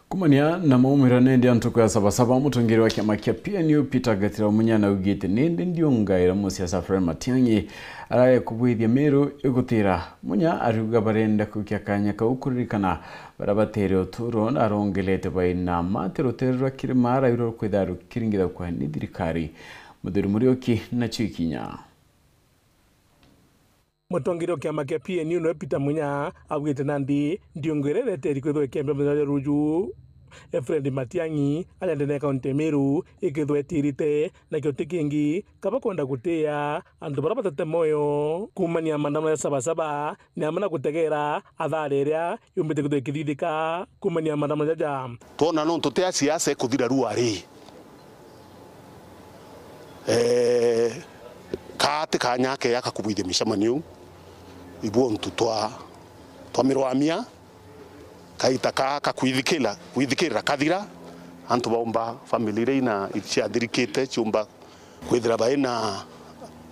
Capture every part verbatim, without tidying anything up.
Kumania na maumiro nindi ya ntuku ya Sabasaba, mutongeri wa kiama kia P N U Peter Gatira Munya naugite nindi ndiungaira musiasa Fred Matiang'i arare kubwithia Meru igutira. Munya ariuga barenda kukia kanya kau kuririkana baria batere uturo na arongelete baina mate rutere rwa kirima arairwo kwithira rukiringithagua ni thirikari. Muthuri Muriuki na Chikinya. Mutongeria wa kiama kia P N U niwe Peter Munya augite nandi ndiungwire ireteri kwithwa ikiambia muthenya jwa ruju. Fred Matiang'i aria ndene ya kaunti ya Meru ikithwa itirite, nakio ti kingi kaba kwenda gutia antu baria batete moyo kumania maandamano ya Sabasaba, ni amwe na gutegera athari iria yumbite kwithwa ikithithika kumania maandamano jaja. Twona nontu ti a siasa ikuthira rua ri, eh, kaa ti kanya keya ka kubwithia micemanio iu. Ibu untu twa, twa mirwamia, kaita kaa ka kwithikira, kwithikirira kathira, antu baumba, family iria ina, ciathirikite ciumba kwithira baina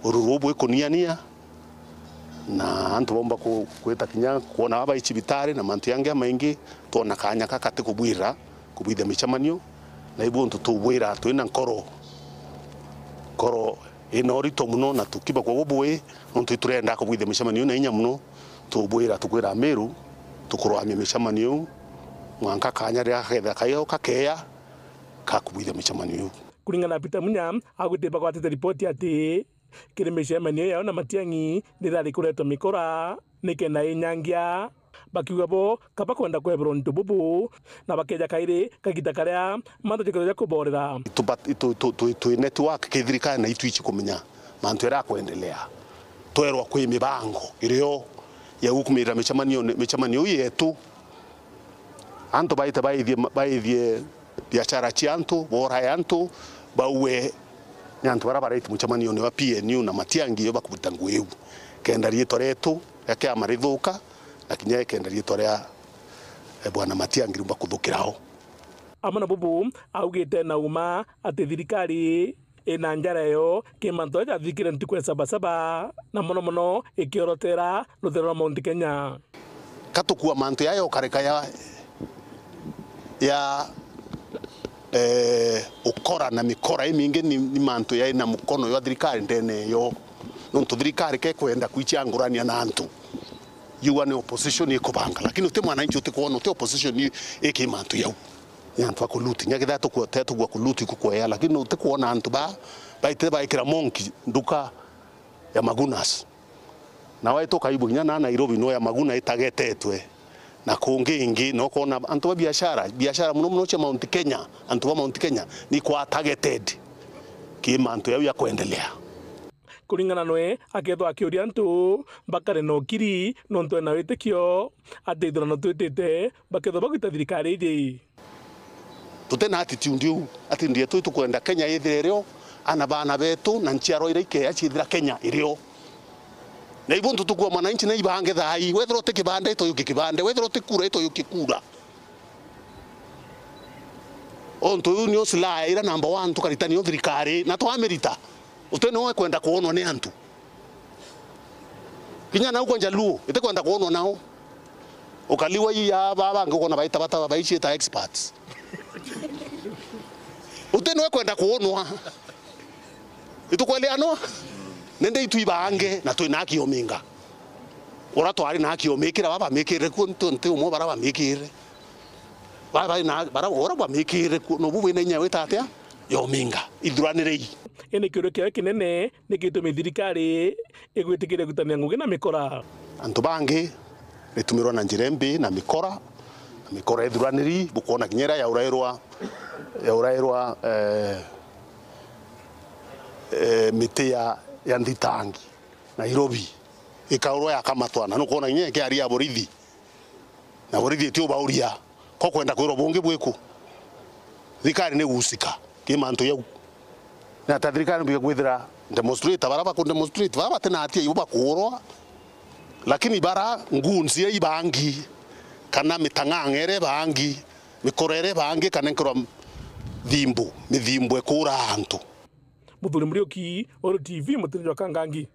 ururu bwikuniania, na antu baumba ku-, kwita kinya kwona baba i cibitari na mantu yangi amaingi, twona kanya kaka ti kubwira kubwithia micemanio, na ibu untu tubwira twina nkoro, nkoro ina urito muno, na tukiba kwa bubui, nontu iturenda kubwithia micemanio na inya muno, tubwira tukwira Meru, tukurwamia micemanio iu, mwanka kanya riria gakethira kaio kakeya ka kubwithia micemanio iu. Kuringana na Peter Munya, agwite bagwatite ripoti ati kiri micemanio yao na Matiang'i nirari kuretwa mikora nikenda inyangia, bakiuga bo kaba kwenda kweberwa untu bubu, na bakeja kairi kagita karia mantu jakethwa ja kuborera. Itu-, itu-, tu-, tu-, twi network ki thirikari na itwici kumenya mantu jaria akwendelea. Twerwa kwi mibango irio ya gukumirira micemanio, micemanio iu yetu. Antu baite baithie, baithie biashara cia antu, borae antu, baue ni antu baria bareti mucemanione wa P N U na Matiang'i iyo bakubuta ngugi iu. Kenda riitwa rietu ria kiama rithuka, na kinya kenda riitwa ria, eh, Bwana Matiang'i riumba kuthukira o. Amwe na bubu, augite na uma ati thirikari ina njara yo ki mantu jaria jathikire ntuku ya Sabasaba, na mono mono ikiorotera rutere rwa Mount Kenya. Ka tukua mantu jaya ukareka ya, ya, eh, ukora na mikora imingi ni, ni mantu jaina mukono jwa thirikari ndene yo. Nontu thirikari kekwenda kwichangurania na antu, yua ni opposition ikubanga, lakini uti mwananchi utikwona, uti opposition i-, iki mantu jau. Ni antu a kuluti. Nya kethira tukua, te tukua kuluti kukwea, lakini utikwona antu ba, baitire baikira monki nduka ya Magunas. Na waituka ibu inya na Nairobi no ya Maguna itagetetwe. Na kungi ingi, no kona antu ba biashara, biashara muno muno cia Mount Kenya, antu ba Mount Kenya, ni kwa targeted ki mantu yau ya kwendelea. Kuringana nwe, akethwa akiuria antu bakare na ukiri nontu ena witikio ati ithurano twitite bakethwa bagwita thirikari iji. Tuti na attitude iu, attitude yetu itukwenda Kenya yithire irio, ana baana betu na nchiarwa iria ikeya ciithira Kenya irio. Na ibu ntu tukua mwananchi na ibange thaa ii, wethira uti kibande itoyuki kibande, wethira uti kura itoyuki kura. Ontu uyu nio silaha ira number one tukarita nio thirikari, na twamirita. Uti niwe kwenda kwonwa ni antu. Kinya nau kwa Njaluo, itikwenda kwonwa nao. Ukaliwa ii ya ba bangi ukona baita bata baiciita experts. Uti niwe kwenda kwonwa. Itukwelia no? Nende itu ibange na twina aki ominga. Ura twari na aki omikira, baba mikire ku ntu nti umwe bara bamikire. Baba na, bara ura bamikire ku, no bu bwina inya wita atia? Yominga. Ithuranirei. Indi kiuria kiao kinene ni gitumi thirikari igwitikiria gwitania ngugi na mikora. Antu bangi ritumirwa na njira imbi na mikora, na mikora ithuraniri, bukwona kinya iria yaurairwa, yaurairwa, eh, eh, miti ya, ya nthitangi Nairobi, ikaurwa yakamatwa, na nukwona kinya ikiaria borithi. Na borithi itiubauria, ko kwenda kwirwa bungi bwiku. Thirikari ni guusika ki mantu jau. Ni ata thirikari mbuge kwithira demonstrator, bara baku demonstrate, bara bati na atia ibo bakuurwa, lakini bara nguns iria ibangi, kana mitang'ang'a iria ibangi, mikora iria ibangi, kana nkerwa thimbu, mithimbu ikuura antu. Muthuri Muriuki, Uru T V, Mutiri jwa Kangangi.